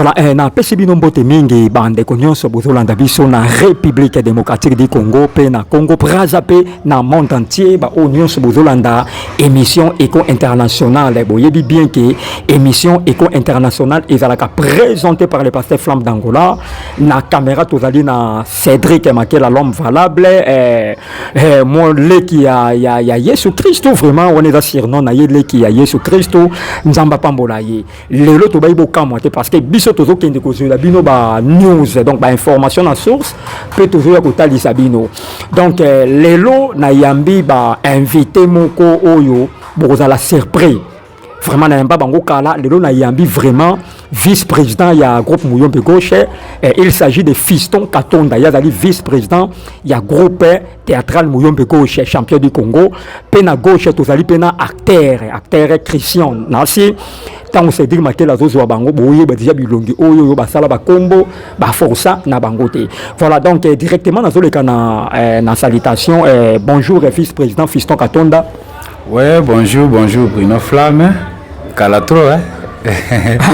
Voilà, napesi bino mbote mingi, bandeko nyonso bozolanda biso na République démocratique du Congo mpe na Congo Braza mpe na monde entier. Baoyo nyonso bozolanda émission Eco International, boyebi bien ke émission Eco International ezalaka présenté par le pasteur Flamme d'Angola. Na caméra tozali na Cédric Makela, l'homme valable, mo leki ya Yesu Kristo. Vraiment, wana eza surnom na ye, leki ya Yesu Kristo. Nzambe apambola ye. Lelo tobayi bokamwa te, parce que biso tozokende kozwela bino ba news, donc ba information na source, mpe tozoya kotalisa bino. Donc lelo nayambi ba invité moko oyo bokozala surpris. Vraiment, nayamba bango kala. Lelo nayambi vraiment vice-président ya groupe Muyombe Gauche. Il s'agit de Fiston Katonda. Ye azali vice-président ya groupe théâtral Muyombe Gauche, champion du Congo. Mpe na gauche tozali mpe na acteur Christian Nasi. Ntango Cédric Makela azozwa bango, boyeba déjà bilongi oyo basala bakombo baforsa na bango te. Voilà, donc directement nazoleka na salutation. Bonjour, vice-président Fiston Katonda. Ouais, bonjour, bonjour Bruno Flamme. Kala trop, hein?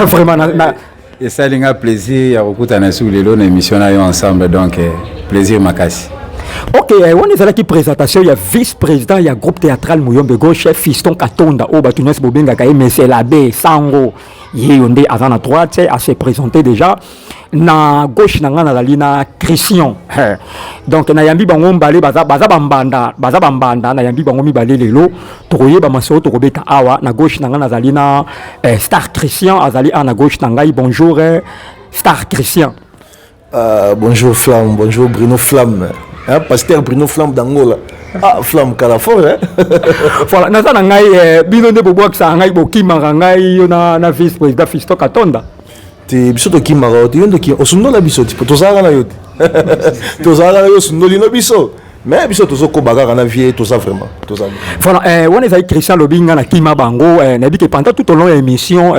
Vraiment, na Esali nga plaisir ya kokutana su lelo na émission na yo ensemble, donc plaisir makasi. Ok, wana ezalaki présentation ya vice-président ya groupe théâtral Muyombe Gauche, Fiston Katonda, oyo bato nyonso bobengaka ye Monsieur l'abbé Sango. Ye yo nde aza na droite, ase présenté déjà. Na gauche na ngai nazali na Christian. Donc nayambi bango mibale, baza bambanda, baza bambanda. Nayambi bango mibale lelo, tokoyeba masolo tokobeta awa. Na gauche na ngai nazali na Star Christian, azali awa na gauche na ngai. Bonjour, Star Christian. Bonjour Flamme, bonjour Bruno Flamme, hein, pasteur Bruno Flamme d'Angola. Ah, Flamme kala fort, hein? Voilà, naza na ngai bino nde bobwakisaka ngai, bokimaka ngai, yo na vice président Fiston Katonda. Te, biso tokimaka te. Yo ndoki, osundola biso ti, po tozalaka na yo te. Tozalaka na yo, osundoli no biso, mais biso tozokoba kaka na vie. Toza vraiment, toza. Voilà, wana ezali Christian. Alobi nga nakima bango. Nayebi ke pendant tout au long ya émission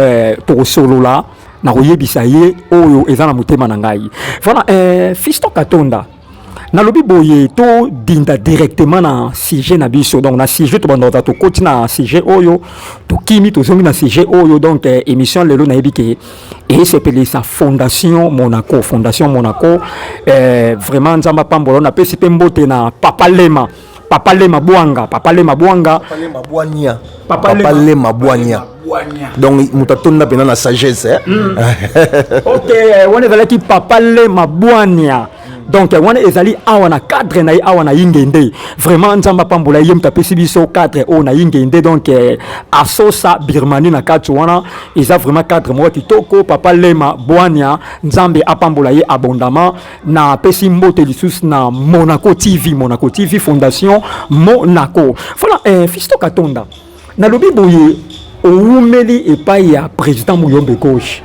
tokosolola, nakoyebisa ye oyo eza na motema na ngai. Voilà, Fiston Katonda, nalobi boye, todinda directement na sujet na biso. Donc na sujet tobandaka, tokoti na sujet oyo, tokimi, tozongi na sujet oyo. Donc émission lelo, nayebi ke esepelisa Fondation Monaco. Fondation Monaco, vraiment, Nzambe apambola. Napesi mpe mbote na Papa Lema, Papa Lema Bwanga, Papa Lema Bwanga. Papa Lema Bwania. Papa Papa Lema. Lema Bwania, donc moto atonda mpena na sagesse, eh? Ok, wana ezalaki Papa Lema Bwania. Donc wana ezali awa na cadre na ye awa na Ingende. Vraiment, Nzambe apambola ye, moto apesi biso cadre oyo na Ingende. Donc asosa Birmanie na kati wana, eza vraiment cadre moko kitoko. Papa Lema Bwania, Nzambe apambola ye abondamment. Napesi mbote lisusu na Monaco TV, Monaco TV, Fondation Monaco. Voilà, Fiston Katonda, nalobi boye, owumeli epai ya président Muyombe Gauche,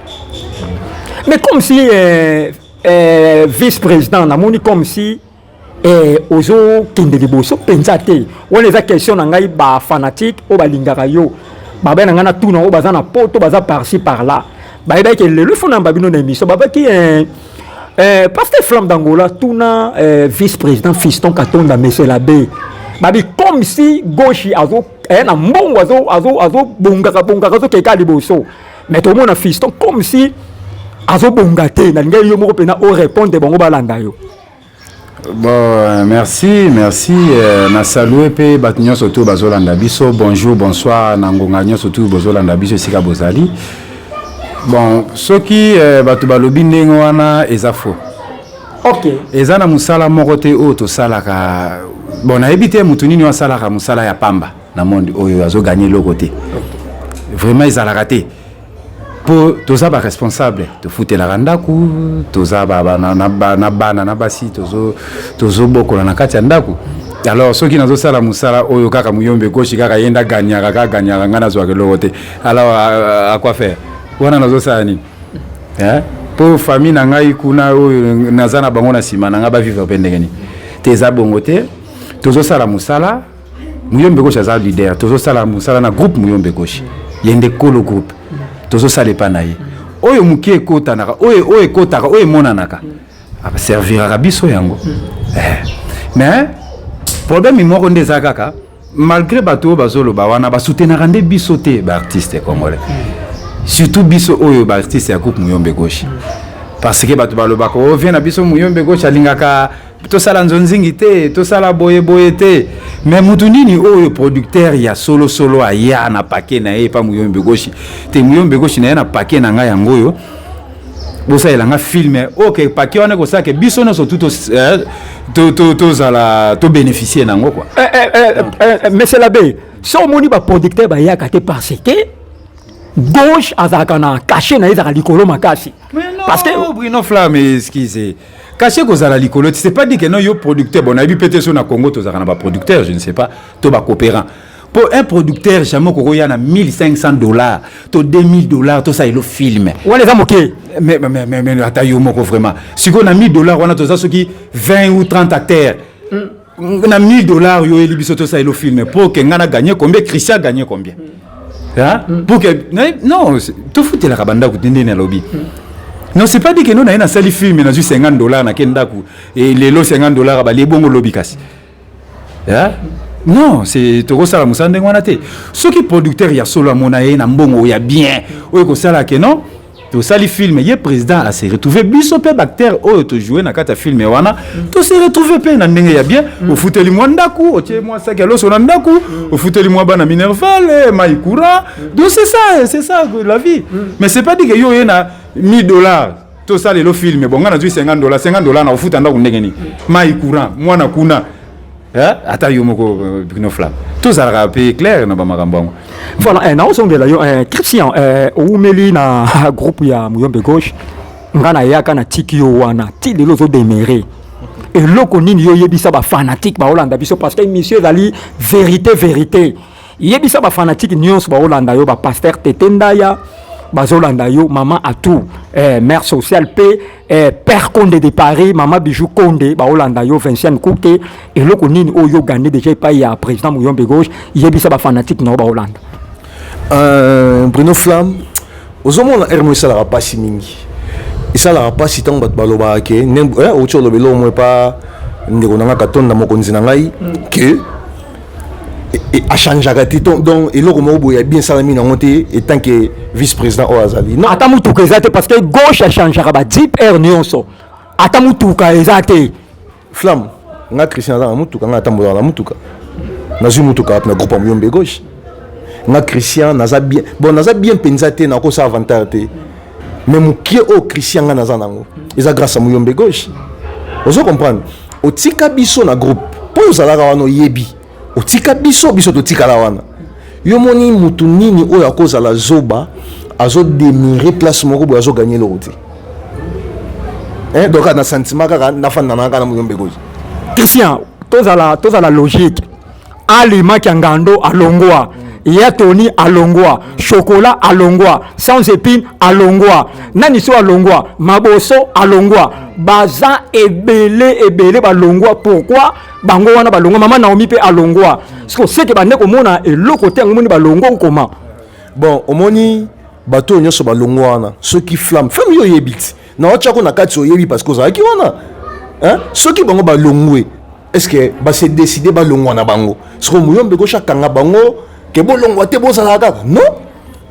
mais comme si vice-président, namoni comme si ozokende liboso mpenza te. Wana eza question na ngai. Ba fanatique oyo balingaka yo, babai na ngai na tuna, oyo baza na poto, baza par-ci par-là, bayebaki lelo ifo nayamba bino na émission. Babaki pasteur Flamme d'Angola, tuna vice-président Fiston Katonda, monsieur l'abbé. Babi comme si gauche azo na mbongo, azobongaka bongaka, azokeka liboso, mais tomona Fiston comme si azobonga te. Nalingai yo moko mpena orépondre bango, balanda yo. Bon, merci, merci. Na salue mpe bato nyonso to bazolanda biso. Bonjour, bonsoir na ngonga nyonso tu bozolanda biso esika bozali. Bon, soki bato balobi ndenge wana, eza faux. Eza na mosala moko te oyo tosalaka. Bon, nayebi te motu nini oyo asalaka mosala ya pamba na monde oyo azoganye eloko te. Vraiment, ezalaka te, mpo toza ba responsable, tofutelaka ndako, toza na bana na basi tozobokola na kati ya ndako. Alors soki nazosala mosala oyo kaka Muyombe Gauche kaka ye nde aganyaka, kaka aganyaka, ngai nazwaka eloko te, alors à quoi faire? Wana nazosala nini? Mpo famille na ngai kuna oyo naza na bango na nsima na ngai bavivre mpe ndenge nini? Te, eza bongo te. Tozosala mosala, Muyombe Gauche aza leader, tozosala mosala na groupe Muyombe Gauche, ye nde kolo groupe, tozosala epa na ye. Oyo moke ekotanaka, oyo ekotaka, oyo emonanaka, aserviraka biso yango. Mais problème moko nde eza kaka, malgré bato oyo bazoloba wana, basoutenaka nde biso te, ba artiste congolais. Surtout biso oyo baartiste ya groupe Muyombe Gauche, parce que bato balobaka: "O vie na biso Muyombe Gauche alingaka tosala nzonzingi te, tosala boyeboye te." Mais mutu nini oyo producteur ya solosolo aya na paquet na ye epa Muyombe Gauche te? Muyombe Gauche na ye na paquet na ngai yango oyo bosalela nga film. Ok, paquet wana ekosalaka biso nyonso tu tozala tobénéficie nango quoi. Monsieur l'abbé, so omoni baproducteur bayaka te parce que Gauche azalaka na cachet na ye, ezalaka likolo makasi. Parce que Bruno Flamme, excusez, cachet kozala likolo, c'est pas dit que non. Yo producteur, bon, nayebi peut-être so na Congo tozalaka na baproducteur, je ne sais pas, to bacoopérant. Pour un producteur, jamais okokoya na 1500 $ to 2000 $ tosala elo film. Wana eza moke. Mais ata yo moko vraiment, sikoyo na 1000 $ wana toza soki 20 ou 30 acteurs na 1000 $, yo oyeli biso tosala elo film pour que nga na gagner combien, Christian gagne combien? Hein? Pour que non, tofutelaka bandako te. Ndenge nalobi, non, c'est pas dit que non, naye nasali film, nazwi 50 $, nake ndako e lelo 50 $ balie bongo lobi kasi. Hein? Non, c'est tokosala mosala ndenge wana te. Soki producteur ya solo amona ye na mbongo ya bien oyo ekosala ke non, tosali film, ye président ase retrouve, biso mpe baacteur oyo tojoue na kati ya film wana tose retrouve mpe na ndenge ya bien. Ofuteli mwa ndako, otie mwa saki ya loso na ndako, ofuteli mwa bana minerval, mai, courant. Donc c'est ça, c'est ça la vie. Mais c'est pas dit que yo oye na 1000 $ tosala elo film, bon, nga nazwi 50 $, 50 $ na ofuta ndako ndenge nini, mai, courant, mwana kuna? Ata yo moko, Bruno Flamme, tozalaka mpe clair na bamakambo yango. Voilà, naozongela yo, Christian. Oumeli na groupe ya Muyombe Gauche, nga nayaka na tiki yo wana ti lelo ozodemere. Eloko nini yo oyebisa bafanatique baolanda biso? Parce que émission ezali vérité vérité. Yebisa bafanatique nyonso baolanda yo, bapasteur Tete Ndaya bazolanda yo, mama Atou, mère sociale mpe père Konde de Paris, mama Bijou Konde baolanda yo, Vinciane Kuke. Eloko nini oyo ogande déjà epai ya président Muyombe Gauche? Yebisa bafanatique na yo baolanda. Bruno Flamme, ozomona ere mo esalaka mpasi mingi, esalaka mpasi ntango bato balobaka ke outi oloba eloko mo epa ndeko na nga Katonda, mokonzi na ngai, ke achangeaka te. Donc eloko moko boye ya bien esalami nango te etant que vice président oyo azali. Non, ata mutuka eza te, parce que Gauche achangeaka bajeep air nyonso, ata mutuka eza te. Flamme, nga Christian aza na mutuka, nga atambolaka na mutuka. Nazwi mutuka wapi? Na groupe ya Muyombe Gauche. Nga Christian naza bien, bon, naza bien mpenza te, nakosala avantage te, mais mokie oyo Christian nga naza nango eza grâce à Muyombe Gauche. Ozo comprendre? Otika biso na groupe mpo ozalaka wana, oyebi, otika biso, biso totikala wana. Yo moni mutu nini oyo akozala zoba, azodemire place moko boye, azoganye eloko te? Hein, donc na sentiment kaka nafanda na kaka na Muyombe Gauche. Christian, tozala logique. Alimaki ya ngando alongwa, ya Tony alongwa, Chocolat alongwa, Sans Épine alongwa, nani so alongwa, Maboso alongwa, baza ebele ebele balongwa. Pourquoi bango wana balongwa? Mama Naomi mpe alongwa. Siko seke bande komona eloko te, yango moni balongwa okoma. Bon, omoni bato oyo nyonso balongwa wana, soki Flamme, Flamme, yo oyebi ti na otiako na kati, oyebi parce que ozalaki wana. Hein? Soki bango balongwe, est ce que base décide balongwa na bango? Soki Muyombe Gauche akanga bango ke bolongwa te, bozalaka kaka, non.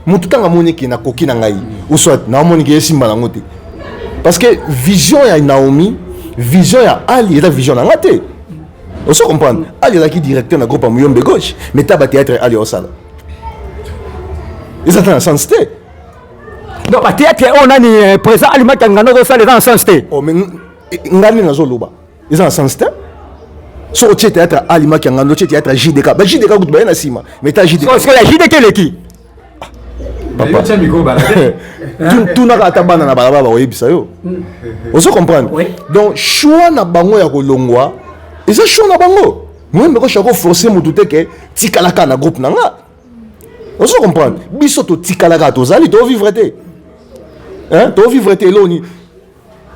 Motu ntango amoni ke nakoki na ngai ou soit naomoni ke esimba nango te, parce que vision ya Naomi, vision ya Ali eza vision na nga te. Ozo comprendre? Ali azalaki directeur na groupe ya Muyombe Gauche, mais ta bathéâtre Ali osala eza ta na sens te. Donc bathéâtre oyo nani, président alimaki ngando ozosala eza na sens te? Oh, mais ngai nde nazoloba eza na sens te. Soki otie théâtre alimaki ya ngando, otie théâtre ya JDK, ba JDK kutu baye na nsima, mais ta JDK. Sikoyo ya JDK eleki. Papa, tunaka ata bana na balabala, bakoyebisa yo. Ozo comprendre? Oui. Donc choix na bango ya kolongwa eza choix na bango. Muyombe Gauche akoforce motu te ke tikalaka na groupe na nga. Ozo comprendre? Biso totikalaka, tozali, tovivre te. Hein? Tovivre te. Eloni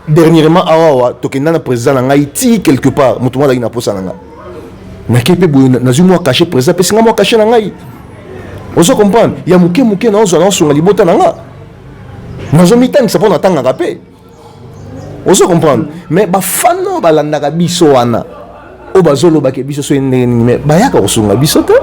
dernièrement awawa tokenda na président na ngai ti quelque part, moto moko azalaki na posa na nga, nake mpe boye, nazwi mwa cachet, président apesi nga mwa cachet na ngai. Ozo comprendre? Ya moke moke naozwa, naosunga libota na nga, nazomitangisa mpo natangaka mpe. Ozo comprendre? Mais bafana oyo balandaka biso wana, oyo bazolobaka biso so ndenge nini, mais bayaka kosunga biso te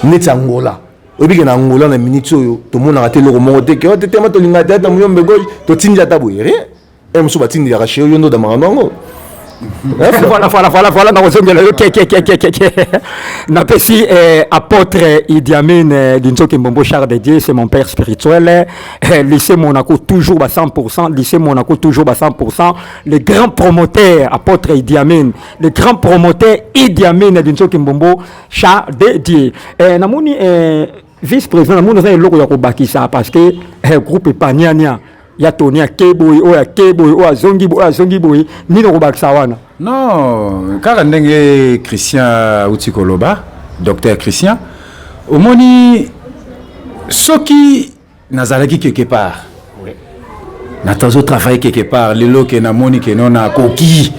neti Angola. Oyebi ke na Angola na minute oyo tomonaka te eloko moko te ke te tema tolingaka théâtre Muyombe Gauche, totindi ata boye rien. E mosusu batindelaka chez yo nde odamaka nango. Voilà, nakozongela yo kekekekeke. Napesi apôtre Idi Amin Dinzoki Mbombo, char de Dieu, c'est mon père spirituel. Lycée Monaco toujours à 100%, lycée Monaco toujours à 100%, le grand promoteur apôtre Idi Amin, le grand promoteur Idi Amin Dinzoki Mbombo, char de Dieu. Namoni vice président, namoni aza eloko ya kobakisa parce que groupe epaniania ya Tony ake boye, oyo ake boye, oyo azongi boye, oyo azongi boye. Nini okobakisa wana? Non, kaka ndenge Christian auti koloba, docteur Christian. Omoni, soki nazalaki quelque part, nazotravaille quelque part, lelo ke namoni ke no nakoki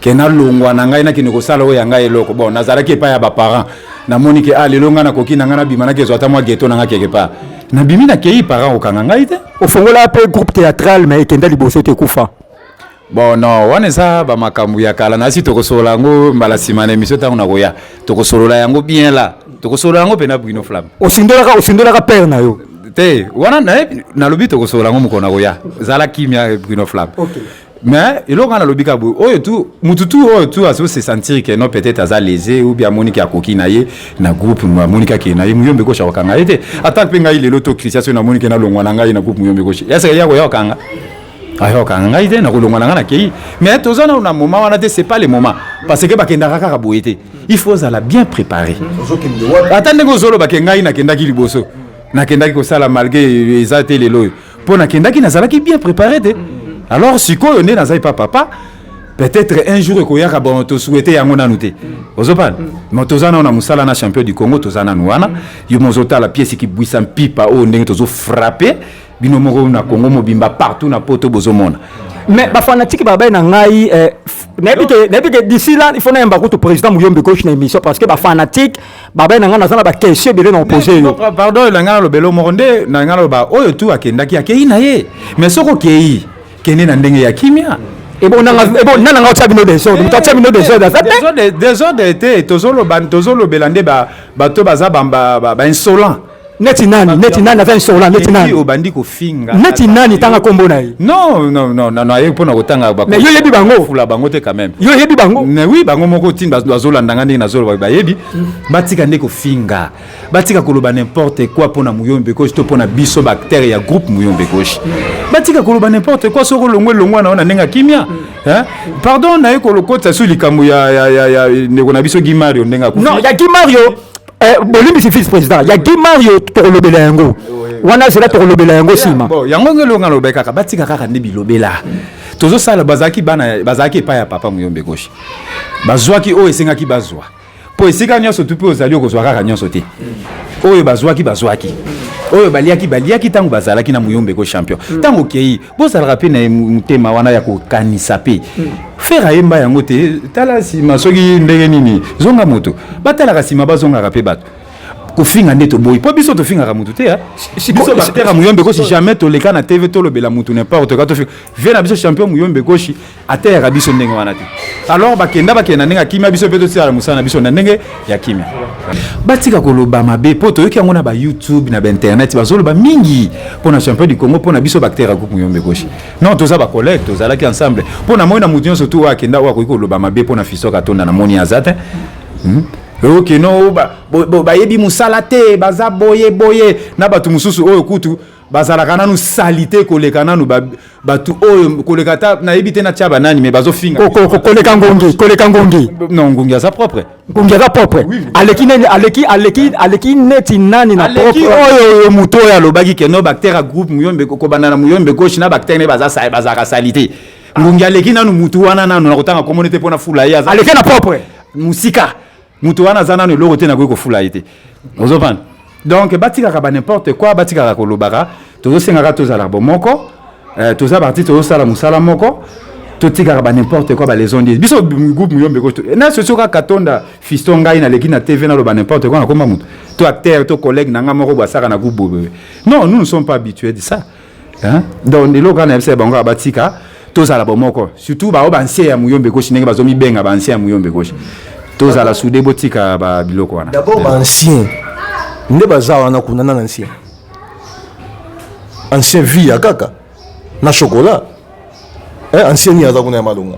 ke nalongwa na ngai, nakende kosala oyo ya ngai eloko. Bon, nazalaki epai ya baparent, namoni ke ah, lelo ngai nakoki na ngai nabima, nakezwa ata mwa ghetto na ngai quelque part, nabimi, nakei, parent okanga ngai te. Ofongola mpe groupe théâtral, mais ekenda liboso te, ekufa. Bon, non, wana eza bamakambo ya kala. Nasi tokosolola yango mbala nsima na émission. Ntango nakoya, tokosolola yango bien la, tokosolola yango mpena, Bruno Flamme. Osindolaka père na yo? Te, wana nalobi tokosolola yango mokolo nakoya. Zala kimia, Bruno Flamme. Mais eloko wana nalobi kaka boye, oyo tu mutu tu oyo tu azo se sentir ke non, peut-être aza lésé ou bien amoni ke akoki na ye na groupe, amoni kaka na ye Muyombe Gauche, akokanga ye te. Ata mpe ngai lelo to Christian, soki namoni ke nalongwa na ngai na groupe Muyombe Gauche, yasaka ya koya kokanga, ayokanga ngai te, nakolongwa na ngai, nakei. Mais toza nano na moment wana te, c'est pas le moment, parce que bakendaka kaka boye te, il faut ozala bien préparé. Ata ndenge ozoloba ke ngai nakendaki liboso, nakendaki kosala malgré eza te lelo oyo, mpo nakendaki, nazalaki bien préparé te. Alors sikoyo nde nazali pa papa, peut-être un jour ekoyaka. Bon, tosouhaite yango nanu te, ozopana. Mais toza nano na mosala na champion du Congo, toza nanu wana. Yo mo ozotala pièce kibwisa mpipa oyo, ndenge tozofrappe bino moko na Congo mobimba, partout na Poto bozomona. Mais bafanatike babai na ngai, nayebi ke d'ici là il faut nayamba kutu président Muyombe Gauche na émission, parce que bafanatique babai na ngai, naza na baquestion ebele na opose yo. Pardon, na ngai nalobela moko nde na ngai naloba, oyo tu akendaki, akei na ye, mais soki okei, kende na ndenge ya kimia. Ebo nana nga otya bino désordre, moto atya bino désordre aza te. Désordre te, tozoloba, tozolobela nde bato baza bainsolent. Neti nani? Neti nani aza insolent? Neti nani? Obandi kofinga. Neti nani? Tanga nkombo na ye. Non, non, non, non, aye mpona kotanga. Mais yo yebi bango. Fula bango te quand même. Yo yebi bango. Mais oui, bango moko tini bazolanda nga ndenge nazoloba, bayebi. Batika nde kofinga, batika koloba n'importe quoi mpona Muyombe Gauche to mpona biso baacteur ya groupe Muyombe Gauche. Batika koloba n'importe quoi. Soki olongwa, elongwa na yo na ndenge ya kimia. Pardon, naye kolokota so likambo ya ndeko na biso Guy Mario, ndenge akufi. Non, ya Guy Mario, bolimbisi vice président, ya Guy Mario tokolobela yango wana, zela, tokolobela yango nsima. Bon, yango nge elonga naloba kaka, batika kaka nde bilobela. Tozosala, bazalaki bana, bazalaki epai ya papa Muyombe Gauche, bazwaki oyo esengaki bazwa, mpo esika nyonso tu mpe ozali, okozwa kaka nyonso te. Oyo bazwaki, bazwaki, oyo baliaki, baliaki ntango bazalaki na Muyombe Gauche champion. Ntango okei, bozalaka mpe na motema wana ya kokanisa mpe frère ayemba yango te. Tala nsima, soki ndenge nini, zonga moto. Batalaka nsima, bazongaka mpe bato. Kofinga nde toboyi, mpo biso tofingaka mutu te. Biso baacteur ya Muyombe Gauche, jamais toleka na TV tolobela mutu n'importe quoi. Tofinga vie na biso champion Muyombe Gauche ateyaka biso ndenge wana te. Alors bakenda, bakenda ndenge ya kimia, biso mpe totikala mosala na biso na ndenge ya kimia. Batika koloba mabe, mpo toyoki yango na bayoutube, na bainternet, bazoloba mingi mpo na champion du Congo, mpo na biso baacteur ya groupe Muyombe Gauche. Non, toza bacollègue, tozalaki ensemble. Mpo na moi, na motu nyonso tu oyo akenda, oyo akoki koloba mabe mpo na Fiston Katonda, namoni aza te. Ok, no, bayebi mosala te, baza boye boye na bato mosusu oyo kutu bazalaka nanu sali te koleka nanu bato oyo, koleka ata nayebi te natia banani, mais bazofinga. Koleka Ngongi, koleka Ngongi. Non, Ngongi aza propre. Ngongi aza propre. Aleki nani? Aleki neti nani na propre? Oyo moto oyo alobaki ke no, baacteur ya groupe Muyombe, kobanda na Muyombe Gauche na baacteur ne bazalaka sali te, Ngongi aleki nanu mutu wana. Nanu na kotanga komoni te mpona fula ye. Aleki na propre. Mosika, moto wana aza nano eloko te, nakoki kofula ye te. Ozopanda, donc batikaka ba n'importe quoi, batikaka kolobaka. Tozosengaka tozalaka bomoko, toza parti, tozosala mosala moko, totikaka ba n'importe quoi, baleçon. Biso groupe Muyombe na soso kaka Tonda Fiston, ngai naleki na TV naloba n'importe quoi, nakoma moto to acteur to collègue na nga moko basaka na groupe boye? Non, nous ne sommes pas habitués de ça, hein? Donc eloko kaka na yebisa bango kaka, batika, tozala bomoko, surtout bao baancien ya Muyombe Gauche, ndenge bazomibenga baancien ya Muyombe Gauche, tozala soudé, botika babiloko wana. D'abord baancien. Nde baza wana kuna na ancien. Ancien vie ya kaka na chocolat. Eh, ancien ni aza kuna ya malonga.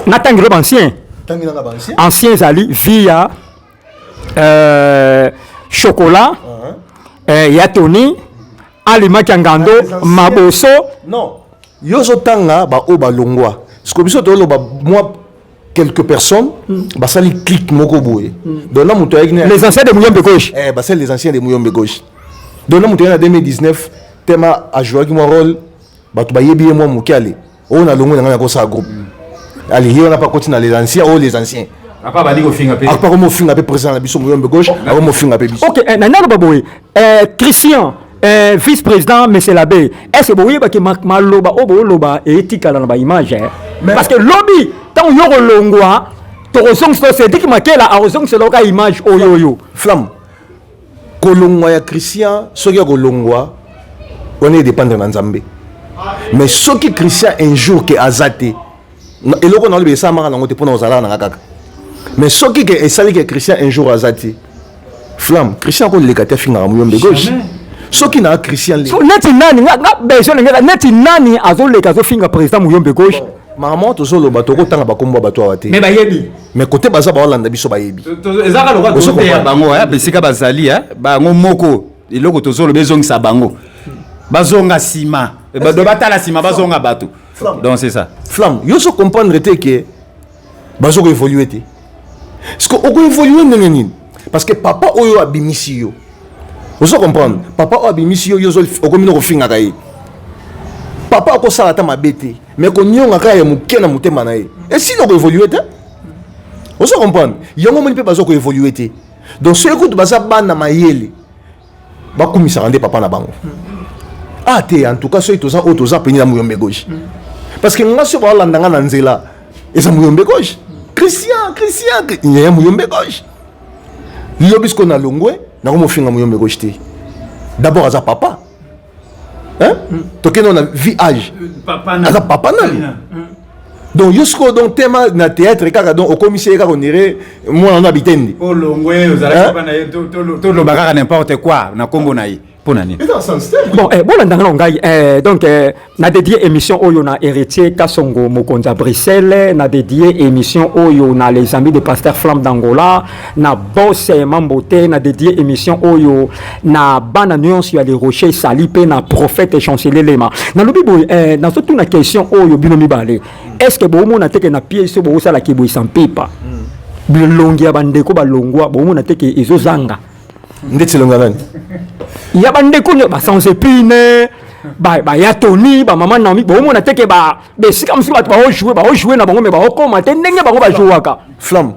Natangelo ba ancien. Tangela nga ba ancien. Ancien ezali vie ya chocolat, ya Tony, alimaki ya ngando, maboso. Non. Yo ozotanga ba oyo balongwa. Siko biso toloba moi quelques personnes basali clique moko boye. Donc na moto ayaki na Les anciens de Muyombe Gauche. Eh, basali les anciens de Muyombe Gauche. Donc na moto ayaki na 2019 tema ajouaki mwa rôle, bato bayebi ye mwa moke, ale oyo nalongwe na ngai nakosala groupe. Ale ye wana mpe akoti na les anciens, oyo les anciens. Apa bandi kofinga mpe. Apa komofinga mpe président na biso Muyombe Gauche, akomofinga mpe biso. Ok, na naloba boye, Christian, vice-président, monsieur l'abbé, est-ce que boyebaki maloba oyo booloba etikala na baimage, eh? Parce que lobi ntango yo kolongwa, tokozongisa Cédric Makela, akozongisela oka image oyo oyo. Flamme, kolongwa ya Christian, soki akolongwa wana edépendre na Nzambe. Mais soki Christian un jour ke aza te, eloko na olobi esalamaka nango te mpona ozalaka nanga kaka. Mais soki ke esali ke Christian un jour aza te, Flamme, Christian akoleka te afingaka Muyombe Gauche. Soki na Christian So, neti nani nga besoin na nga, neti nani azoleka azofinga président Muyombe Gauche? Mama, tozoloba, tokotanga bakombo ya bato awa te. Mais bayebi. Mais kote baza, baolanda biso, bayebi. Eza kaka lokola toteya bango bisika bazali, bango moko. Eloko tozoloba, ezongisa bango, bazonga nsima, batala nsima, bazonga bato. Donc c'est ça. Flamme, yo so comprendre te ke bazo koévolue te. Parce que okoévolue ndenge nini? Parce que papa oyo abimisi yo, ozo comprendre, papa oyo abimisi yo, yo okomi na kofingaka ye. Papa akosala ata mabe te, mais konionga kaka ya moke na motema na ye, esili okoévolue te. Ozo comprendre? Yango omoni mpe bazo koévolue te. Donc soki kutu baza bana mayele, bakumisaka nde papa na bango. Ah te, en tout cas soki toza oyo toza peni na Muyombe Gauche, parce que nga soki baolanda nga na nzela, eza Muyombe Gauche, Christian, Christian ya Muyombe Gauche. Lobi sikoyo na longwe, nakomofinga Muyombe Gauche te. D'abord aza papa, hein? Tokende na vie age, aza papa nani. Donc yo sikoyo, donc tema na théâtre kaka, donc okomisi ye kaka onire mwana no abitendi. Olongwe, ozalaki, toloba kaka n'importe quoi na nkombo na ye, mpo na nini? Bon, bolandanga na ngai, donc na dédié émission oyo na Héritier Kasongo, mokonzi ya Bruxelles. Na dédié émission oyo na les amis de pasteur Flamme d'Angola, na Boss Mambote. Na dédié émission oyo na bana nyonso ya Les Rocher Sali mpe na prophète Chancelier Lema. Nalobi boye, nazotuna question oyo bino mibale: est ce que boomona te ke na pièce oyo bokosalaki boyisa mpepa, bilongi ya bandeko balongwa, boomona te ke ezozanga? Ndeti elonga nani? Ya bandeko baSans Épine, baya Tony, bamama Naomi, boomona te ke besika mosusu bato baojoue, baojoue na bango, me baokóma te ndenge bango bajouaka? Flamme,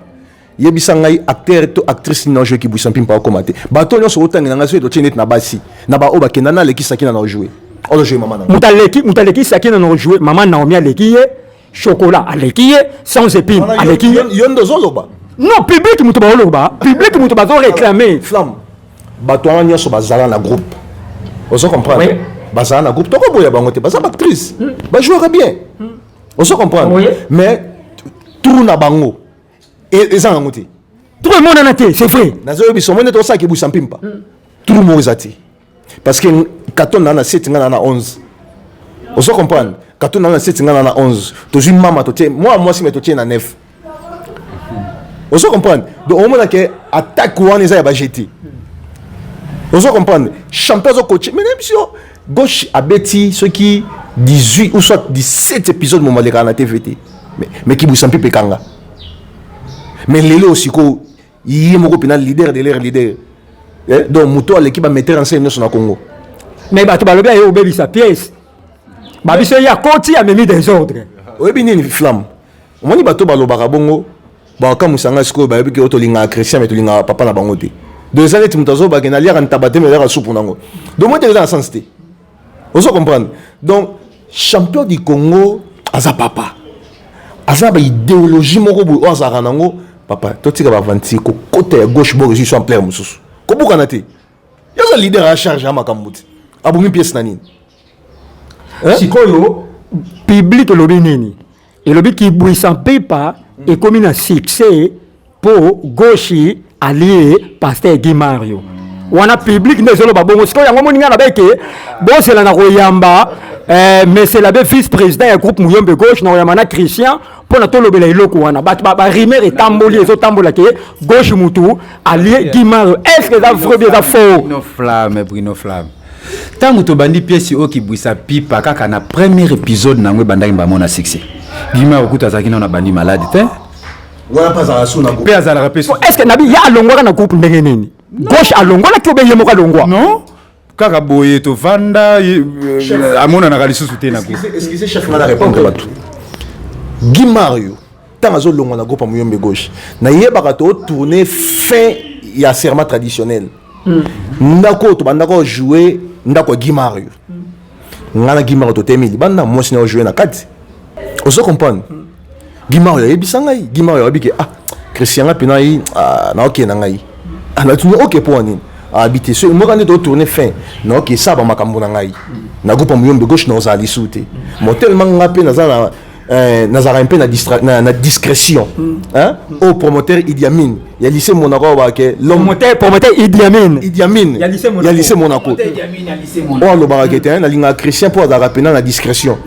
yebisa ngai acteur to actrice nini ajoue Kibwisa Mpimpa okóma te. Bato nyonso otangela ngai, soki totie neti na basi na baoyo bakenda, na alekisaki na ojoue, ozojoue mama na Moto aleki, moto alekisaki na ojoue mama Naomi, aleki ye Chocolat, aleki ye Sans Épine, aleki ye. Yo nde ozoloba. Non, public moto baoloba, public moto bazoréclame. Flamme, bato wana nyonso bazala na groupe, ozo comprendre? Oui. Bazala na groupe, tokoboya bango te, baza baactrice, bajouaka bien, ozo comprendre? Oui. Mais trou na bango eza nango te. Trou emonana te, c'est vrai. Nazoyebisa, omoni tosala Kibwisa Mpimpa, trou moko eza te, parce que katon na na 7, nga na na 11, ozo comprendre? Katon na na 7, nga na na 11, tozwi mama, totie mwana mwasi, me totie na 9, ozo comprendre? Donc omona ke attaque wana eza ya bajete, ozo comprendre? Champion azocoache, mais nayebi biso Gauche abeti soki 18 ou soit 17 épisode moma alekaka na TV te, mais Kibwisa Mpipa ekanga. Mais lelo sikoyo ye moko mpena leader de leur leader, eh? Donc moto aleki bametteur en scène nyonso na Congo. Mais bato balobi aye obebisa pièce, babiso ye akoti, amemi désordre. Oyebi nini, Flamme? Omoni bato balobaka bongo, bakamwisa ngai. Sikoyo bayebi ke oyo tolingaka Christian, mais tolingaka papa na bango te. Donc eza neti moto azobake naliaka ntaba te, mais aliaka supu nango. Donc moi te, eza na sens te, ozo comprendre? Donc champion du Congo aza papa, aza na baidéologie moko boye oyo azalaka nango. Papa, totika bavanti kokota ya gauche boko ezwi so ampleur mosusu, kobukana te. Yo aza leader ya charge ya makambo te, abomi pièce na nini? Sikoyo public elobi nini? Elobi Kibwisa Mpipa ekomi na succès mpo Gauche. alie pasteur Guy Mario. Wana public nde ezoloba bongo. Sikoyo yango moni ngai na beke bozela na koyamba monsieur l'abbé, vice président ya groupe Muyombe Gauche, na koyamba na Christian mpo na tolobela eloko wana. Bato barumeur etamboli, ezotambola ke gauche mutu alie Guy Mario. Est ce que eza vrai bien eza faux? Bruno Flamme, Bruno Flamme, ntango tobandi pièce oyo Kibwisa Pipa, kaka na premier épisode nango ebandaki bamona succès. Guy Mario kuta azalaki nano abandi malade te. Wana mpe azalaka so na groupe. Mpe azalaka mpe. Est ce que nabi ye alongwaka na groupe ndenge nini? Gauche alongolaki obe ye moko alongwa? Non, kaka boye tovanda, amonanaka lisusu te na groupe. Excusez, chef, nga na répondre bato. Guy Mario, ntango azolongwa na groupe ya Muyombe Gauche, nayebaka totourne fin ya serment traditionnel. Ndako oyo tobandaka ojoue, ndako ya Guy Mario, nga na Guy Mario totemi libanda, mwasi na ojoue na kati. Ozo comprendre? Guy Mario ayebisa ngai, Guy Mario ayebi ke: "Ah, Christian, nga mpena ye naokende na ngai." Ah, natuni: "Oke mpo wa nini?" Abi te, so moka nde totourne fin, naoke esala bamakambo na ngai na groupe ya Muyombe Gauche, naozala lisusu te. Mo tellement nga mpe naza na nazalaka mpe na discrétion, hein? Oyo promoteur Idi Amin ya lycée Monaco alobaka ke l'homme Promoteur Idi Amin. Idi Amin. Ya lycée Monaco. Ya lycée Monaco, oyo alobaka ke te nalingaka Christian mpo azalaka mpena na discrétion.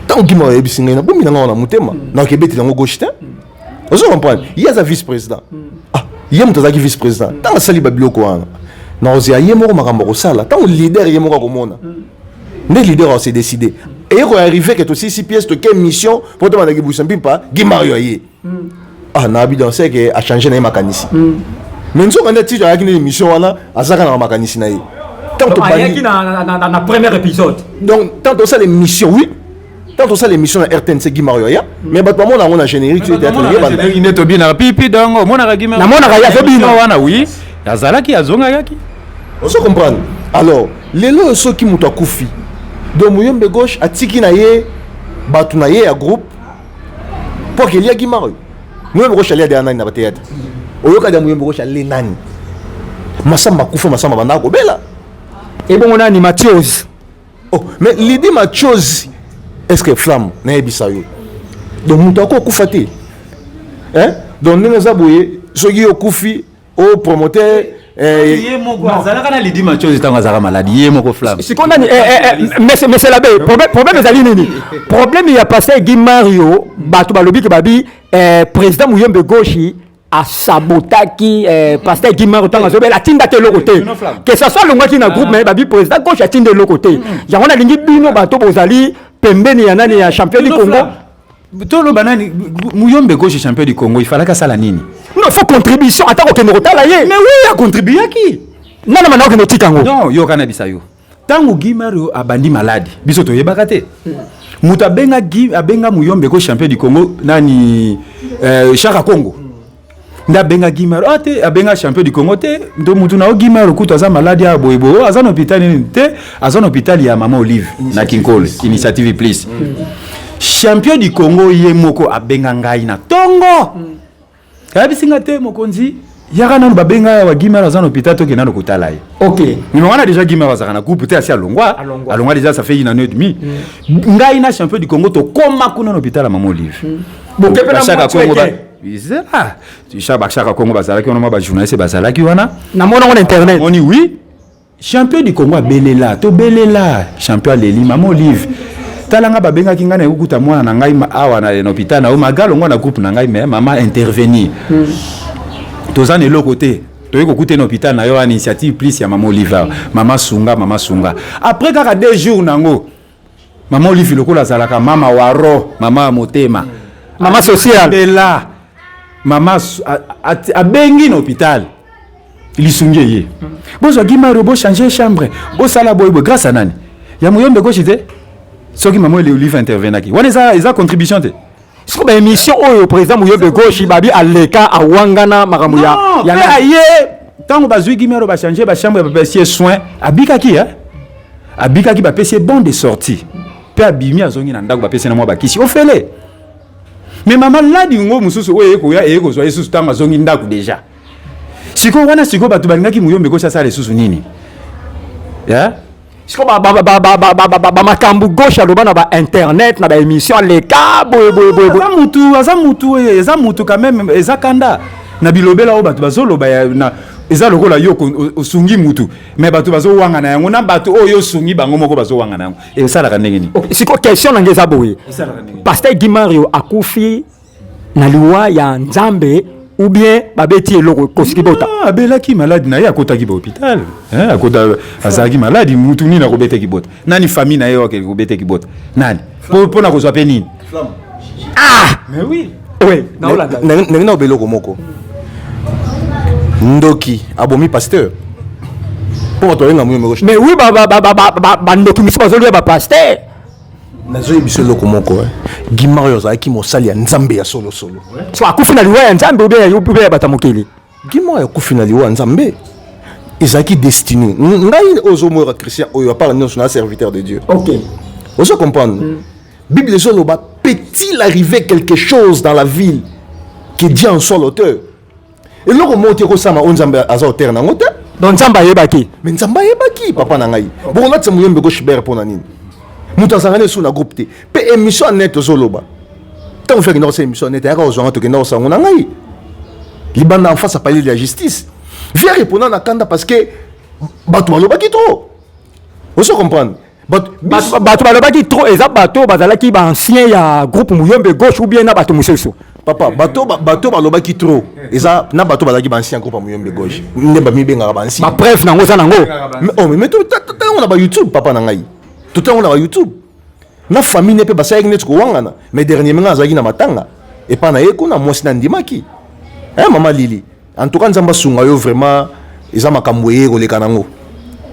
Ntango Guy Mario ayebisi ngai, nabomi na ngai na motema, nakoki ebetela yango gauche te. Ozo comprendre? Ye aza vice président. Ah, ye moto azalaki vice président ntango asali babiloko wana, nakozela ye moko makambo akosala. Ntango leader ye moko akomona nde leader ase décide. Eye koarrive ke tosilisi pièce, toke mission mpo tobandaki busa mpimpa. Guy Mario aye, ah, nayebi donc c'est que achange na ye makanisi. Mais nzoka nde tito ayaki nde émission wana, azaka na makanisi na ye ntango tobandi. Ayaki na premier épisode. Donc tant tosala émission, oui, tant tosala émission na RTNC, Guy Mario aya, mais bato bamona yango na générique te, théâtre eyebanda. Nde tobinaka pipi dongo, omonaka Guy Mario. Namonaka ye azobina. Wana, oui, azalaki, azongakaki. Ozo comprendre? Alors lelo oyo soki moto akufi, donc Muyombe Gauche atiki na ye bato na ye ya groupe mpo akelia Guy Mario. Muyombe Gauche alia deya nani na bathéâtre? Oyoka dia Muyombe Gauche ale nani? Masamba akufa, Masamba bandaka kobela. Ebongo nani, Mathios? Oh, mais Lidi Mathios, est ce que Flamme nayebisa yo, donc moto ako okufa te, hein? Donc ndenge eza boye, soki yo okufi o promoteur Ye moko azalaka na Lidi Mathios ntango azalaka malade, ye moko Flamme. Sikoyo nani, monsieur l'abbé, problème ezali nini? Problème ya pasteur Guy Mario, bato balobi ke babi président Muyombe Gauche asabotaki pasteur Guy Mario ntango azobela, atindaki eloko te. Bruno Flamme. Que ça soit alongwaki na groupe, mais babi président gauche atinda eloko te. Yango nalingi bino bato bozali pembeni ya nani, ya champion du Bruno Congo. Flamme. Toloba nani, Muyombe Gauche, champion du Congo, ifalaki asala nini? Non, faut contribution, ata kokende kotala ye. Mais oui, acontribuaki. Nana mana okende otika yango. Non, yoka na bisa yo, ntango Guy Mario abandi malade, biso toyebaka te. Moto abenga Guy, abenga Muyombe ko champion du Congo nani, Chaka Congo nde abenga Guy Mario. Ah te, abenga champion du Congo te. Ndo mutu na yo Guy Mario kutu aza malade ya boye boye, aza na hôpital nini te, aza na hôpital ya Mama Olive na Kinkole, Initiative Plus. Champion du Congo ye moko abenga ngai na ntongo, ayebisi nga te: "Mokonzi, yaka nanu, babenga awa, Guy Mario aza na hôpital, tokende nanu kotala ye." Mais wana déjà Guy Mario azalaka na groupe te, asi alongwa. Alongwa. Alongwa déjà, ça fait une année et demie. Ngai na champion du Congo tokóma kuna na hôpital ya Mama Olive. Boke mpe na Bashaka mwasi Congo weke. Zela, bashaka Congo bazalaki wana, mwa bajournaliste bazalaki wana. Namona ngo na internet. Moni, oui, champion du Congo abelela, tobelela, champion aleli: "Mama Olive, tala nga, babengaki ngai, nayokuta mwana na ngai awa na hôpital na yo magalongwa na groupe na ngai, mais mama intervenir, toza na eloko te, toyei kokuta na hôpital na yo wana, Initiative Plus ya Mama Olive awa. Mama sunga, mama sunga." Après kaka 2 jours nango, Mama Olive lokola azalaka mama waro, mama ya motema, mama sociale, bela mama abengi na hôpital, lisungi eye: "Bozwa Guy Mario, bochange chambre, bosala boye boye." Grâce à nani? Ya Muyombe Gauche te. Soki mama Olive intervenaki wana, eza contribution te. Siko baémission oyo président Muyombe Gauche babi aleka, awangana makambo ya Non, ya mpe aye ntango bazwi Guy Mario, bachange bachambre, bapesi ye soin, abikaki, eh? Abikaki, bapesi ye bon de sortie mpe abimi, azongi na ndako, bapesi na mwa bakisi ofele. Mais mama ladi ngo mosusu oyo eye koya, eye kozwa ye susu ntango azongi ndako déjà. Sikoyo wana, sikoyo bato balingaki Muyombe Gauche asala lisusu nini, ya? Siko bamakambo gauche aloba na bainternet, na baémission aleka boye boye boye boye. Aza mutu, aza mutu, eza mutu quand même, eza kanda. Na bilobela oyo bato bazoloba na eza lokola yo osungi mutu, mais bato bazowanga na yango, na bato oyo osungi bango moko bazowanga na yango. Esalaka ndenge nini? Siko question na ngai eza boye: pasteur Guy Mario akufi na liwa ya Nzambe ou bien babeti eloko kosiki bota? Abelaki maladi na ye, akotaki bahôpital, akota, azalaki maladi. Mutu nini akobetaki bota? Nani famille na ye oyo akende kobetaki bota? Nani? Mpo na kozwa mpe nini? Ah! Mais oui. Oui, naolanda. Ndenge na eloko moko, ndoki abomi pasteur mpo bato babenga Muyombe Gauche. Mais oui, bandoki misusu bazolia bapasteur. Nazoyebi biso eloko moko, Guy Mario azalaki mosali ya Nzambe ya solosolo. So akufi na liwa ya Nzambe ou bien ya bato ya mokili? Guy Mario akufi na liwa ya Nzambe, ezalaki destiny. Ngai ozomoyoka Christian oyo, à part nyonso, na serviteur de Dieu. Ozo comprendre, Bible ezoloba: peut-il arriver quelque chose dans la ville que Dieu en soit l'auteur? Eloko moko te ekosama oyo Nzambe aza auteur nango te. Donc Nzambe ayebaki? Mais Nzambe ayebaki, papa na ngai. Bokolatisa Muyombe Gauche ber mpo na nini? Moto azalaka ne su na groupe te, mpe émission ya net ozoloba, ntango fi akenda kosala émission ya net, ayaka kozwanga, tokenda kosango na ngai libanda en face ya palais de la justice. Vieux répondant na kanda parce que bato balobaki trop. Ozo comprendre, bato Bato balobaki trop, eza bato oyo bazalaki baancien ya groupe Muyombe Gauche ou bien na bato mosusu? Papa, bato balobaki trop, eza na bato bazalaki baancien groupe ya Muyombe Gauche nde bamibengaka baancien. Bapreuve nango eza nango? Oh, mais totango na bayoutube, papa na ngai, totango na bayoutube na famille ne mpe basalaki neti kowangana. Mais dernièrement ngai azalaki na matanga epa na ye kuna, mwasi na ndimaki, eh, mama Lili. En tout cas, Nzambe asunga yo vraiment. Eza makambo eye koleka nango.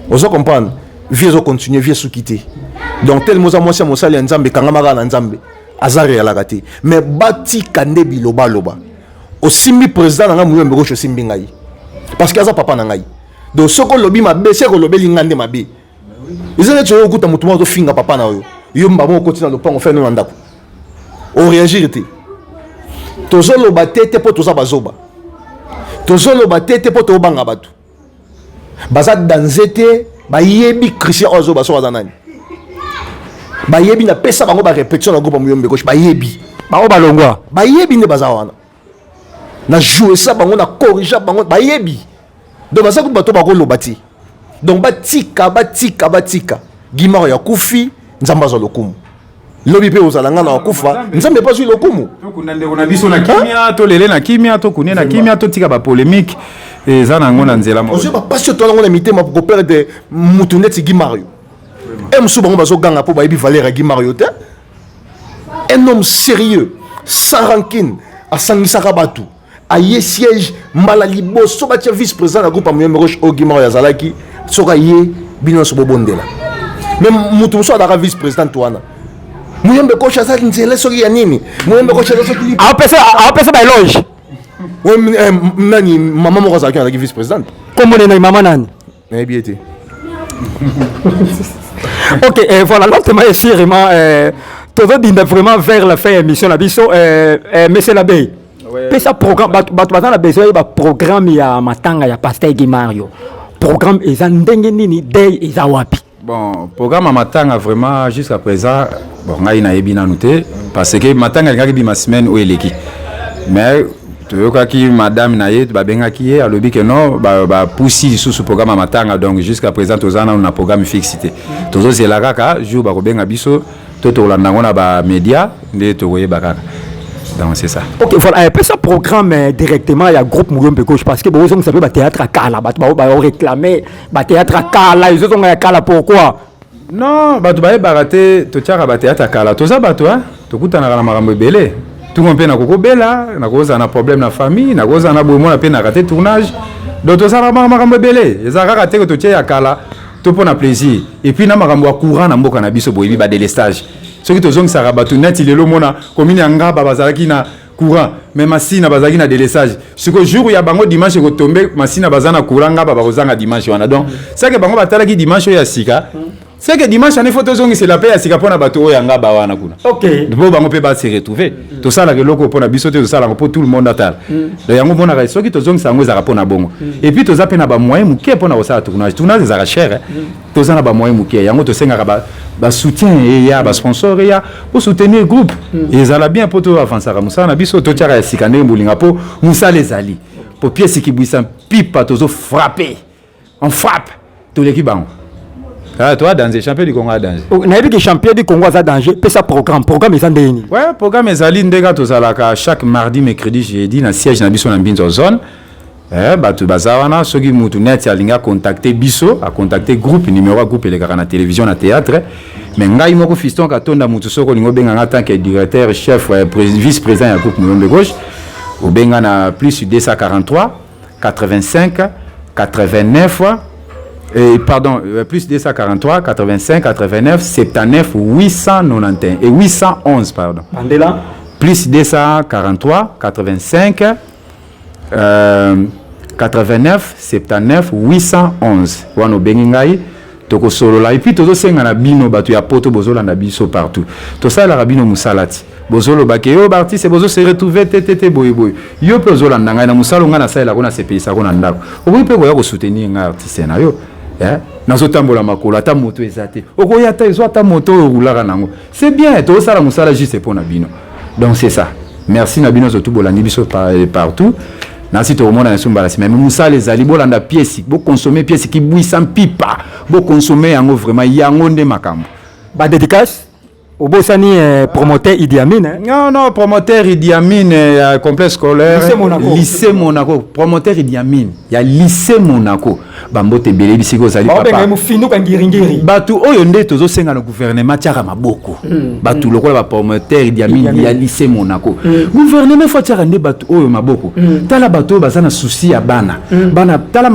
Ozo comprendre, vie ezocontinue, vie esuki te. Donc tellement oza mwasi ya mosali ya Nzambe, ekangama kaka na Nzambe, aza reyalaka te. Mais batika nde bilobaloba. Osimbi président na ngai Muyombe Gauche, osimbi ngai parce que aza papa na ngai. Donc soki olobi mabe, seke olobeli ngai nde mabe. Eza neti oyo okuta motu moko azofinga papa na oyo yo, mbamo okoti na lopango feno na ndako, oréagir te. Tozoloba te te mpo toza bazoba, tozoloba te te mpo tobanga bato baza danze te. Bayebi Christian oyo azoba soki aza nani, bayebi. Napesa bango barépétition na groupe ya Muyombe Gauche, bayebi. Bango balongwa. Bayebi nde baza wana, na jouesa bango, na corrigea bango, bayebi. Donc baza kutu bato bakoloba te. Donc batika, batika, batika. Guy Mario akufi, Nzambe azwa lokumu. Lobi mpe ozala nga na akufa, Nzambe mpe azwi lokumu. Tokunda ndeko na biso na kimia, tolele na kimia, tokunde na kimia, totika bapolémique eza nango na nzela moko. Ozwi bapasi oyo tolango na mitema koperdre mutu neti Guy Mario. E mosusu bango bazoganga mpo bayebi valeur ya Guy Mario te. Un homme sérieux, sans rancune, asangisaka bato. Aye siège mbala liboso batia vice président na groupe ya Muyombe Gauche oyo Guy Mario azalaki. Soki aye, bino nyonso bobondela. Mais moto mosusu azalaka vice président wana, Muyombe Gauche aza nzela soki ya nini, Muyombe Gauche aza soki Aopesa baéloge. Nani, mama moko azalaki vice présidente. Kombo nani? Mama nani? Nayebi ye te. Ok, voilà, lentement et sûrement, tozobinda vraiment vers la fin ya émission na biso. Monsieur l'abbé, pesa programme. Bato baza na besoin yeba programme ya matanga ya pasteur Guy Mario. Programme eza ndenge nini? Deuil eza wapi? Bon, programme ya matanga, vraiment, jusqu'à présent, bon, ngai nayebi nanu te, parce que matanga elingaki bima semaine oyo eleki, mais toyokaki madame na ye, babengaki ye, alobi ke non, bapusi lisusu programme ya matanga. Donc jusqu'à présent toza nanu na programme fixe te. Tozozela kaka jour bakobenga biso to tokolanda yango na bamédia nde tokoyeba kaka. Donc c'est ça. Ok, voilà, pesa programme directement ya groupe Muyombe Gauche, parce que bozongisa mpe bathéâtre ya kala. Bato baoréclame bathéâtre ya kala, ezozonga ya kala, pourquoi? Non, bato bayebaka te, totiaka bathéâtre ya kala. Toza bato tokutanaka na makambo ebele. Tungo mpe nakokobela, nakozala na problème na famille, nakozala na boye, mona mpe naka te tournage. Donc tozalaka makambo ebele. Eza kaka te ke totie ya kala to mpo na plaisir. Et puis na makambo ya courant na mboka na biso, boyebi badélestage. Soki tozongisaka bato neti lelo, mona commune ya Ngaba bazalaki na courant, mais Masina bazalaki na délestage. Siko jour ya bango dimanche ekotombe, Masina baza na courant, Ngaba bakozanga dimanche wana. Donc seke bango batalaki dimanche oyo ya sika, seke dimanche wana ifo tozongisela mpe ya sika mpo na bato oyo ya Ngaba wana kuna, mpo bango mpe base retrouve. Tosalaka eloko mpo na biso te, tosalaka mpo tout le monde atala. Donc yango omonaka soki tozongisa yango, ezalaka mpo na bongo. Et puis toza mpe na bamoyen moke mpo na kosala tournage. Tournage ezalaka cher, toza na bamoyen moke. Yango tosengaka Basoutien eya, basponsor eya po soutenir groupe, ezala bien mpo toavansaka mosala na biso, totiaka ya sika ndenge bolinga, mpo mosala ezali, po pièce Kibwisa Pipa tozofrappe, on frappe, toleki bango. Ah, toi danger, champion du Congo a danger. Oh, nayebi ke champion du Congo aza danger. Pesa programme, programme eza ndenge nini? Ouais, programme ezali ndenge tozalaka chaque mardi, mercredi, jeudi na siège na biso na Mbinzo Zone. Bato baza wana. Soki mutu neti alingi acontacte biso, acontacte groupe, numéro ya groupe elekaka na télévision, na théâtre. Mais ngai moko Fiston Katonda, mutu soki olingi obenga nga tant que directeur chef, vice président ya groupe Muyombe Gauche, obenga na plus 243 85 89 et pardon, plus 243 85 89 79 891 et 811, pardon. Bandela. Plus 243 85 89 79 811. Wana obengi ngai, tokosolola. Et puis tozosenga na bino bato ya Poto, bozolanda biso partout, tosalelaka bino mosala ti bozolobaka yo baartiste bozose retrouve te te te boye boye. Yo mpe ozolanda ngai na mosala ngai nasalelako, nasepelisako na ndako, okoki mpe koya kosoutenir ngai artiste na yo, eh? Nazotambola makolo, ata moto eza te, okoya ata ezwa ata moto oyo orulaka nango, c'est bien. Tozosala mosala juste mpo na bino. Donc c'est ça, merci na bino surtout bolandi biso partout. Nasi tokomona na mbala nsima, mais mosala ezali. Bolanda pièce, boconsommer pièce Kibwisa Mpipa, boconsommer yango vraiment, yango nde makambo. Badédicace, obosani promoteur Idi Amin, hein? Non, promoteur Idi Amin ya complexe scolaire. Lycée Monaco. Lycée Monaco, promoteur Idi Amin ya lycée Monaco, bambote ebele bisika ozali. Baobenga ye mofinuka ngiringiri. Bato oyo nde tozosenga na gouvernement tiaka maboko, bato lokola bapromoteur Idi Amin Idi Amin. ya lycée Monaco. Gouvernement faut atiaka nde bato oyo maboko. Tala bato oyo baza na souci ya bana, bana. Tala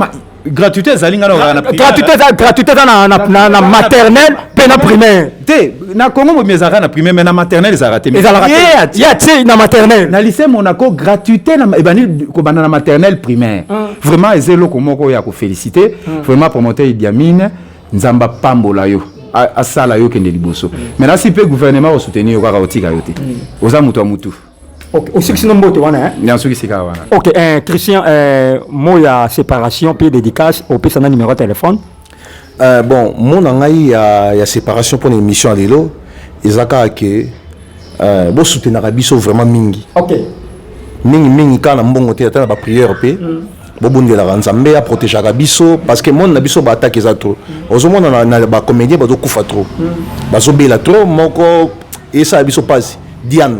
gratuité ezali, ngai na Gratuité eza na maternelle mpe na primaire. Te, na Congo momi ezalaka na primaire, mais na maternelle ezalaka te. Ezalaka Ye te. Ye atie na maternelle. Na lycée Monaco, gratuité ebandi kobanda na maternelle, primaire. Vraiment eza eloko moko oyo ya koféliciter vraiment promoteur Idi Amin. Nzambe apambola yo, asala yo kende liboso. Mais nasi mpe gouvernement kosoutenir yo kaka, otika yo te, oza moto ya mutu. Ok, osukisi no mbote wana, hein? Nyasukisi kaka wana. Ok, Christian, mot ya séparation mpe dédicace, opesa na numéro ya téléphone. Bon, mot na ngai ya séparation mpona émission ya lelo eza kaka ke bosoutenaka biso vraiment mingi. Mingi mingi, kaka na mbongo te, ata na baprière mpe bobundelaka Nzambe aprotégeaka biso, parce que monde na biso baattaque eza trop. Ozomona na bacomédien bazokufa trop, bazobela trop. Moko esala biso mpasi, Diane,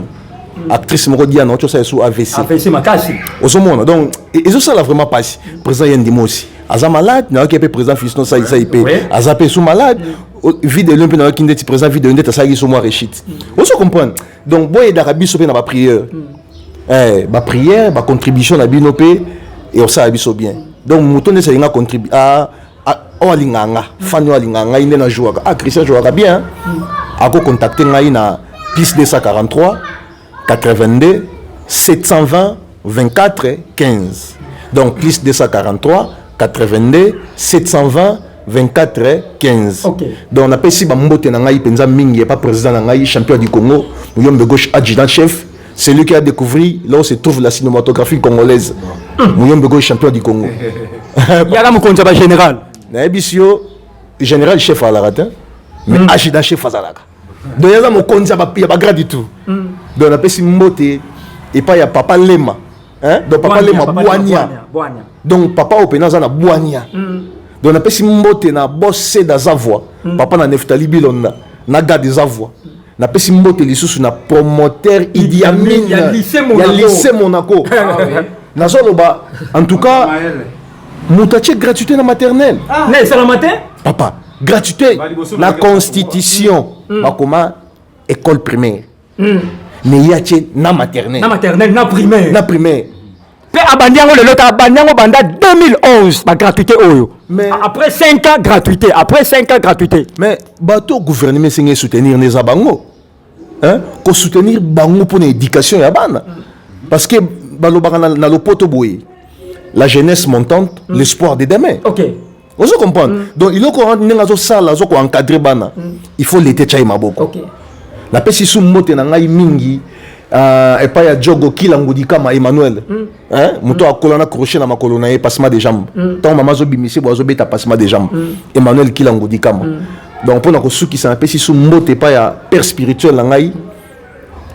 actrice moko Diane oti osala esu AVC. AVC makasi. Ozomona, donc ezosala vraiment mpasi. Président ye ndimo aussi aza malade, nayoki mpe président Fiston Saisai mpe aza mpe su malade. Video mpe nayoki ndeti président video ndeti asalaki so mwa rechute. Ozo comprendre? Donc boyedaka biso mpe na baprière, baprière, bacontribution na bino mpe eosala biso bien. Donc moto ndeti alinga contribu oyo alingaka nga, fani oyo alingaka ngai nde najouaka, ah, Christian jouaka bien, akocontacte ngai na plus 243 82 720 24 15. Donc plus 243 82 720 24 15. Donc napesi bambote na ngai mpenza mingi epa président na ngai, champion du Congo, Muyombe Gauche, adjudant chef. C'est lui qui a découvert là où se trouve la cinématographie congolaise. Muyombe Gauche, champion du Congo. Yaka mokonzi ya bagénéral. Nayebisi yo, général chef azalaka te, mais adjudant chef azalaka. Donc aza mokonzi ya bagrade du tout. Donc napesi mbote epai ya papa Lema, hein? Donc papa Lema Bwania, donc papa oyo mpena aza na bwania. Donc napesi mbote na boss Seda Zavoi, papa na Neftali Bilonda na Gade Zavoi. Napesi mbote lisusu na promoteur Idi Amin ya lycée Monaco. Ya lycée Monaco. Nazoloba en tout cas moto atie gratuité na maternelle. Na esalama te. Papa, gratuité na constitution bakoma école primaire, mais ye atie na maternelle. Na maternelle, na primaire. Na primaire. Mpe abandi yango lelo te, abandi yango banda 2011, bagratuité oyo. Après 5 ans gratuité, après 5 ans gratuité. Mais bato gouvernement esengi soutenir nde eza bango, hein? Kosoutenir bango mpona éducation ya bana, parce que balobaka na lopoto boye: la jeunesse montante, l'espoir de demain. Ozo comprendre? Donc eloko wana ndenge azosala, azokoencadre bana, il faut lete tya ye maboko. Napesi su mbote na ngai mingi epai ya Jogo Kila Ngudikama Emmanuel, hein? Moto akola na crochet na makolo na ye, passement de jambe. Ntango mama azobimisi bo azobeta passement de jambe. Emmanuel Kila Ngudikama. Donc mpona kosukisa, napesi su mbote epai ya père spirituel na ngai,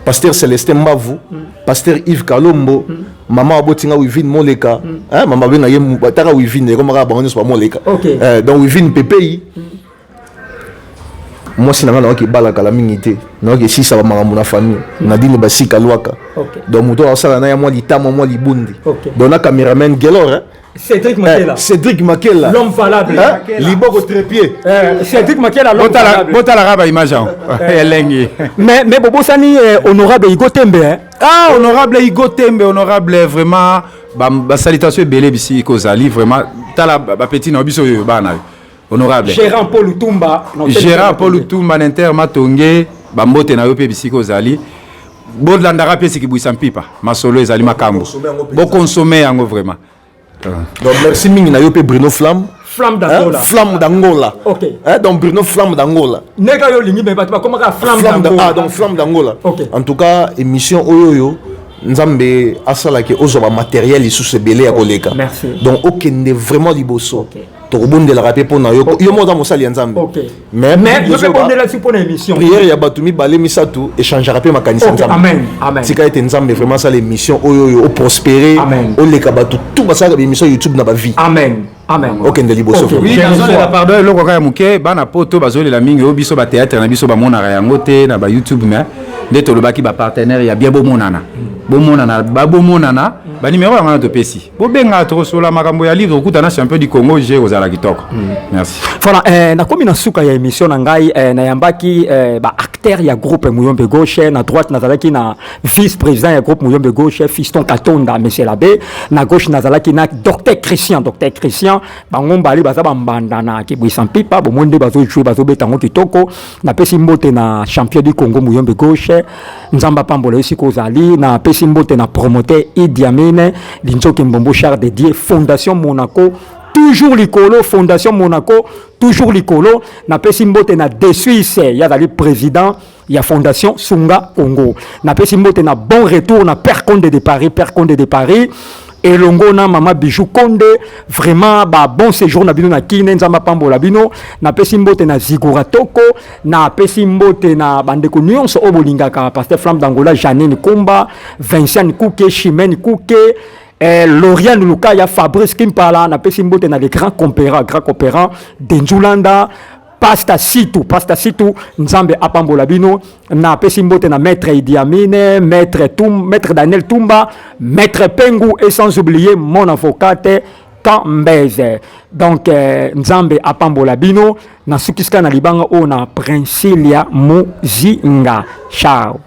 pasteur Célestin Mbavu, pasteur Yves Kalombo, mama abotinga Wivine Moleka, hein, mama abenga ye bataka Wivine, ekomaka bango nyonso bamoleka. Donc Wivine Pepei, mwasi na ngai, nayoki ebala kala mingi te, nayoki esisa bamakambo na famille Nadine Basika Lwaka. Donc moto asala na ya mwa litama, mwa libundi. Donc na cameraman Gelor, hein? Cédric Makela. Eh, Cédric Makela. L'homme valable. Hein? Liboko trépied. Eh, Cédric Makela, l'homme valable. Botalaka baimage yango elengi. Mais bobosani honorable Igo Tembe, hein? Ah, honorable Igo Tembe, honorable, vraiment basalutation ebele bisi kozali. Vraiment, tala bapeti na biso oyo, bana yo, honorable. Gérant Paul Tumba. Gérard Paul Tumba na Inter Matonge, bambote na yo mpe bisika ozali. Bolandaka mpe Sikibwisa Mpipa, masolo ezali makambo, bokonsome yango vraiment. Donc merci mingi na yo mpe, Bruno Flamme. Flamme d'Angola. Flamme d'Angola. Hein, donc Bruno Flamme d'Angola. Nega yo lingi me bato bakomaka Flamme Flamme d'Angola. Ah, donc Flamme d'Angola. En tout cas, émission oyo oyo, Nzambe asalaki ozwa bamatériel lisusu ebele ya koleka. Merci. Donc okende vraiment liboso. Tokobondelaka mpe mpo na yo, yo moko oza mosali ya Nzambe. Mais Mais yo mpe bondela si mpona émission. Prière ya bato mibale misato échangeaka mpe makanisi ya Nzambe. Amen. Amen. Tika ete Nzambe vraiment asala émission oyo oyo oprospérer. Amen. Oleka bato tout basalaka baémission YouTube na bavie. Amen. Amen. Okende liboso. Oui, nazolela, pardon, eloko kaka ya moke. Bana poto bazolela mingi oyo biso bathéâtre na biso bamonaka yango te na bayoutube, mais nde tolobaki bapartenaire ya bien, bomonana, bomonana, babomonana banimero yango wana topesi, bobenga, tokosola makambo ya livre, okuta na champion du Congo g kozala kitoko. Merci. Voilà, nakomi na suka ya émission na ngai. Nayambaki baacteur ya groupe Muyombe Gauche. Na droite nazalaki na vice président ya groupe Muyombe Gauche, Fiston Katonda, monsieur l'abbé. Na gauche nazalaki na docteur Christian. Docteur Christian, bango mbali baza bambanda na Kibwisa Mpipa. Bomoni nde bazojouer, bazobeta yango kitoko. Napesi mbote na champion du Congo Muyombe Gauche, Nzambe apambola yo sika ozali. Napesi mbote na promoteur Idi Amine Linzoki Mbombo, Char de Dieu, Fondation Monaco toujours likolo, Fondation Monaco toujours likolo. Napesi mbote na De Suisse, ye azali président ya Fondation Sunga Congo. Napesi mbote na bon retour na Père Conde de Paris, Père Conde de Paris elongo na mama Bijou Konde. Vraiment ba bon séjour na bino na Kine, Nzambe apambola bino. Napesi mbote na Zigura Toko, napesi mbote na bandeko nyonso oyo bolingaka pasteur Flamme d'Angola, Janine Kumba, Vinciane Kuke, Chimene Kuke, Lauriane Lukaya, Fabrice Kimpala. Napesi mbote na les grands compérants, grand coopérant Denzulanda, Pasta Situ, Pasta Situ, Nzambe apambola bino. Napesi mbote na maître Idi Amine, maître Tum, maître Daniel Tumba, maître Pengu et sans oublier mon avocate Kambeze. Donc Nzambe apambola bino. Nasukisika na libanga oyo na Princilia Muzinga. Ciao.